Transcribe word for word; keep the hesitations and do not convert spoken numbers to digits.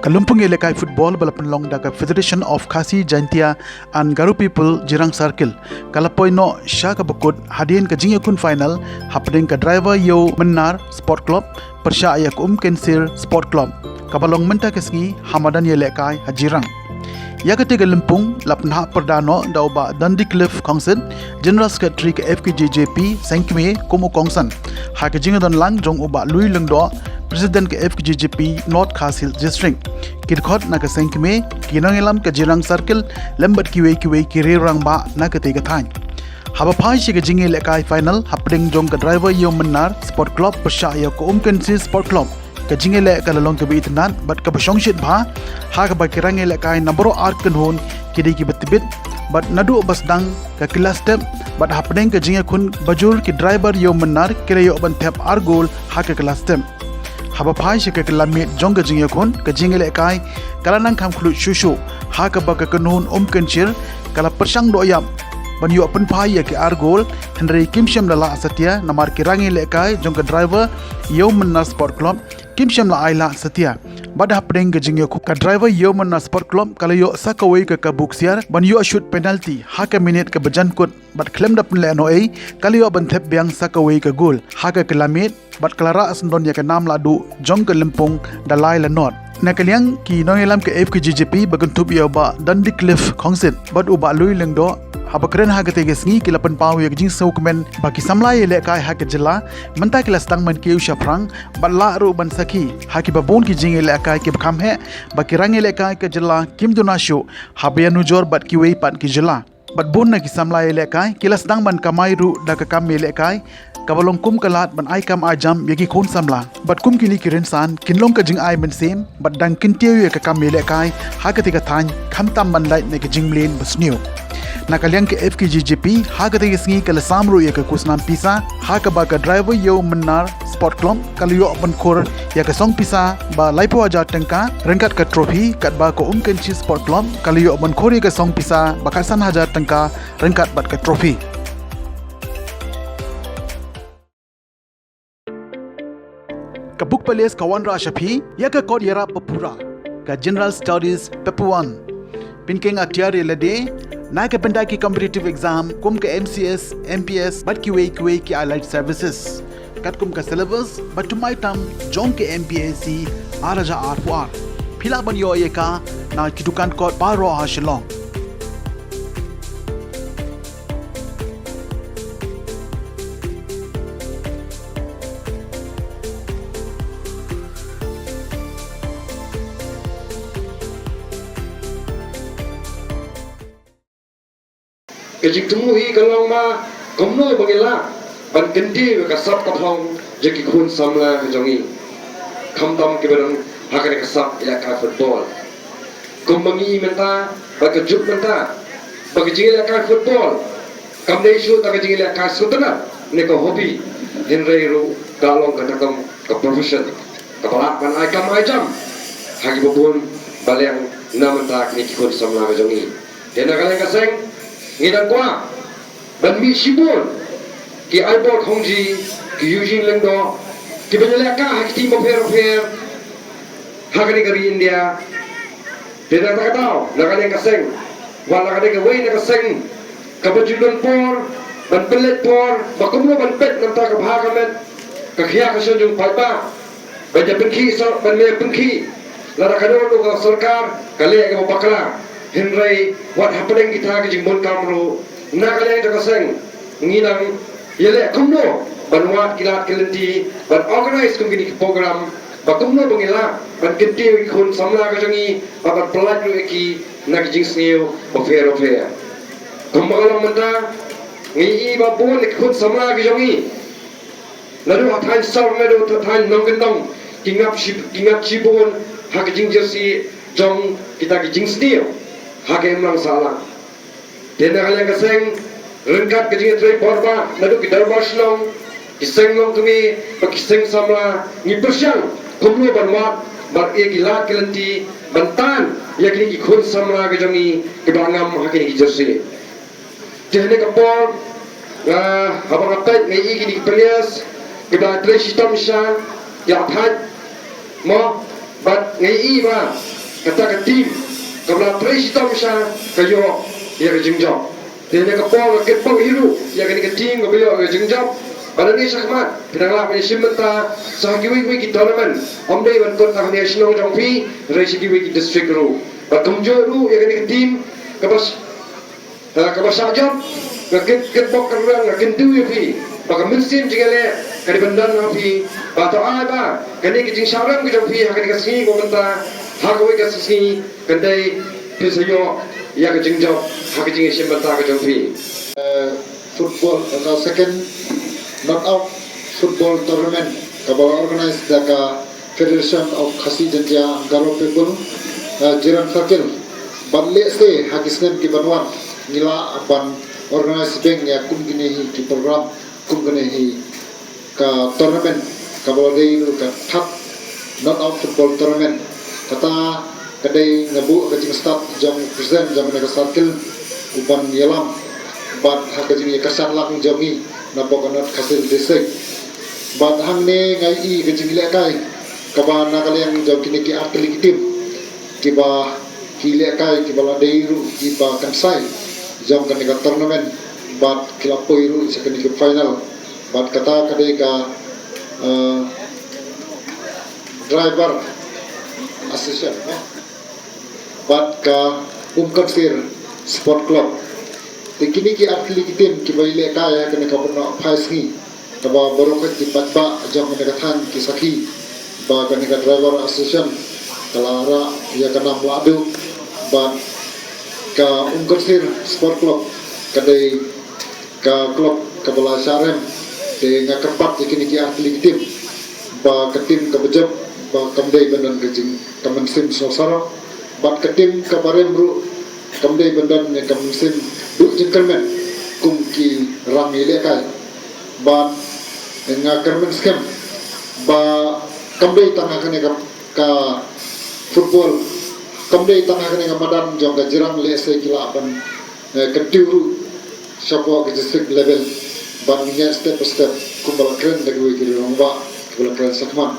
Ka lympung ïalehkai football ba la pynlong da ka Federation of Khasi Jaintia and Garo People Jirang Circle ka la poi noh sha kaba kut hadien ka jingïakhun final hapdeng ka Driver Ïew Mynnar Sport Club pyrshah ïa ka Umkensir Sport Club kaba long mynta ka sngi ha madan ïalehkai ha Jirang. Ïa katei ka lympung la pynhap pyrda noh da u Bah Dundee Cliff Khongsit, General Secretary ka F K J J P Seng Kmie kum u kongsan, ha ka jingdon lang jong u Bah Lui Lyngdoh, President ka F K J J P North Khasi Hills District. Ki dkhot na ka Seng Kmie, ki nongïalam ka Jirang Circle lem bad kiwei kiwei ki riew rangbah na katei ka thaiñ. Haba phai sha ka jingïalehkai final hapdeng jong ka Driver Ïew Mynnar Sport Club pyrshah ïa ka Umkensir Sport Club, ka jingïaleh ka la long kaba itynnad bad kaba shongshit bha, ha kaba ki rangïalehkai na baroh ar kynhun ki dei kiba tbit bad naduh ba sdang ka kylla step bad hapdeng ka jingïakhun bajur, ki Driver Ïew Mynnar ki la ïoh ban thep ar gol ha ka kylla step. Haba phai sha ka kylla miet jong ka jingïakhun, ka jingïalehkai ka la nang kham khluit shuh shuh, ha kaba ka kynhun Umkensir ka la pyrshang dohïap ban ïoh pynphai ïa ki ar gol, hynrei kim shym la lah satia namar ki rangïalehkai jong ka Driver Ïew Mynnar Sport Club kim shym la ai lad satia. Bad hapdeng ka jingïakhun, ka Driver Ïew Mynnar Sport Club ka la ïoh sa kawei ka kabu ksiar ban ïoh shoot penalty ha ka minit kaba jan kut, bad khlem da pynlehnohei ka la ïoh ban thep biang sa kawei ka gol ha ka kylla miet bad ka la rah syndon ïa ka nam lahduh jong ka lympung da lai la not. Na ka liang ki nongïalam ka F K J J P ba kynthup ïa u Bah Dundee Cliff Khongsit bad u Bah Lui Lyngdoh, haba kren ha katei ka sngi, ki la pynpaw ïa ka jingsngewkmen ba ki samla ïalehkai ha ka jylla mynta ki la sdang ban kiew shaphrang bad lah ruh ban sakhi ha kiba bun ki jingïalehkai kiba kham heh ba ki rangïalehkai ka jylla kim duna shuh haba ïanujor bad kiwei pat ki jylla. Bad bun na ki samla ïalehkai ki la sdang ban kamai ruh da ka kam ïalehkai kaba long kum ka lad ban ai kam ai jam ïa ki khun samla. Bad kum kine ki rynsan kin long ka jingai mynsiem bad dang kyntiew ïa ka kam ïalehkai ha katei ka thaiñ, khamtam ban lait na ka jingmlien basniew. Na ka liang ka F K J J P, ha katei ka sngi ka la sam ruh ïa ka khusnam pisa, ha kaba ka Driver Ïew Mynnar Sport Club ka la ïoh ban khur ïa ka song pisa ba laiphew hajar tyngka ryngkat ka trophy, katba ka Umkensir Sport Club ka la ïoh ban khur ïa ka song pisa ba khatsan hajar tyngka ryngkat bad ka trophy. Ka Book Palace ka wanrah sha phi ïa ka kot ïarap ba pura, ka General Studies Paper One. Pynkieng atiar ïa lade na ka bynta ki competitive exam kum ka M C S, M P S bad kiwei kiwei ki allied services. Katkum ka syllabus ba thymmai tam jong ka M P S C ar hajar arphew ar. Phi lah ban ïoh ïa ka na ki dukan kot baroh ha Shillong. Ka jingthmu hi ka long ba kumno ba ngi lah ban kyntiew ïa ka sap ka phong jong ki khun samla jong ngi, khamtam kiba don ha kane ka sap ïalehkai football. Kumba ngi mynta, ba ka juk mynta ba ka jingïalehkai football kam dei shuh tang ka jingïalehkai sngewtynnat ne ka hobby, hynrei ruh ka long kata kam ka profession kaba lah ban ai kam ai jam ha kiba bun ba liang na mynta kine ki khun samla jong ngi. Te na ka liang ka seng ngi dang kwah ban mih shibun ki Aibor Khongji, ki Eugene Lyngdoh, kiba ïalehkai ha ki team bapher bapher ha kane ka ri India. Te na kata ka daw, na ka liang ka seng, wat la ka dei kawei na ka seng kaba ju don por ban pynleit por ba kumno ban peit na ka bynta ka bha ka met, ka khia ka shon jong u paidbah. Ban ïa pynkhih sor, ban ïa pynkhih, lada ka don ruh ka sorkar ka leh kaba bakla. Hynrei wat hapdeng kita ki jingbun kam ruh, na ka liang jong ka seng ngi nang ïaleh kumno ban wad ki lad ki lynti ban organise kum kine ki program, ba kumno ba ngi lah ban kyntiew ïa ki khun samla ka jong ngi, ba ban pyllait ruh ïa ki na ki jingsniew bapher bapher. Kumba ka long mynta, ngi i ba bun ki khun samla ka jong ngi naduh ha thaiñ sor, naduh ha thaiñ nongkyndong, ki ngap shi, ki ngap shibun ha ka jingjyrsieh jong kita ki jingsniew ha ka imlang sahlang. Te na ka liang ka seng, ryngkat ka jingïatreilang bad naduh ki dorbar shnong, ki seng longkmie bad ki seng samla, ngi pyrshang kumno ban wad bad ïa ki lad ki lynti ban tan ïa kine ki khun samla ka jong ngi kiba ngam ha kine ki jyrsieh. Te ha kane ka por, ah, haba nga peit nga i kine ki players kiba trei shitom sha ïa thait, mo, Bad nga ïohi ba kata ka team kaba la trei shitom shisha ka ïoh ïa ka jingjop. Te na ka por nga kitbok hi ruh ïa kane ka team kaba ïoh ïa ka jingjop. Bad nangne shakhmat phi nang lah ban ïashim bynta sha kiwei kiwei ki tournament. Ym dei ban kut tang ha ine i shnong jong phi, hynrei sha kiwei ki district ruh. Bad kumjuh ruh ïa kane ka team kaba sh- Ah, kaba shah jop, nga kit, kitbok kyrpang, nga kyntu ïa phi ba ka mynsiem jingïaleh ka dei ban don ha phi, ba to ai ba kane ka jingshah rem ka jong phi ha kane ka sngi ba mynta, ha kawei ka sngi kan dei phin sa ïoh ïa ka jingjop ha ka jingïashim bynta ka jong phi. Eh, football, eh, ka second knockout football tournament kaba organize da ka Federation of Khasi Jaintia and Garo People, eh, Jirang Circle. Bad lehse ha ki snem ki ban wan ngi lah ban organize beng ïa kum kine hi ki program, kum kine hi ka tournament kaba la dei ruh ka third knockout football tournament. Kata ka dei nga buh ka jingstad jong president jong kane ka circle u ban ïalam bad ha ka jingïakyrshan lang jong ngi na poh ka North Khasi Hills District. Bad hangne nga ïohi ka jinglehkai kaba na ka liang jong kine ki artylli ki team kiba ki lehkai kiba la dei ruh kiba kynsai jong kane ka tournament bad ki la poi ruh sha kane ka final. Bad kata ka dei ka, eh, Driver Association, eh, bad ka Umkonsir Sport Club. Te kine ki artylli ki team kiba ïalehkai ha kane ka bynta phai sngi kaba baroh ki paidbah jong kane ka thaiñ ki sakhi ba kane ka Driver Association ka la rah ïa ka nam lahduh bad ka Umkonsir Sport Club ka dei ka club kaba la shah rem. Te nga kyrpad ïa kine ki artylli ki team ba ka team kaba jop ba kam dei ban don ka jing ka mynsiem sngewsarong bad ka team kaba rem ruh kam dei ban don ïa ka mynsiem duh jingkyrmen kum ki rang ïalehkai. Bad nga kyrmen skhem ba kam dei tang ha kane ka, ka football, kam dei tang ha kane ka madan jong ka Jirang, lehse ki lah ban, eh, kyntiew ruh shapoh ka district level ban ngin ïaid step by step kumba la kren da kiwei ki rangbah kiba la kren shakhmat.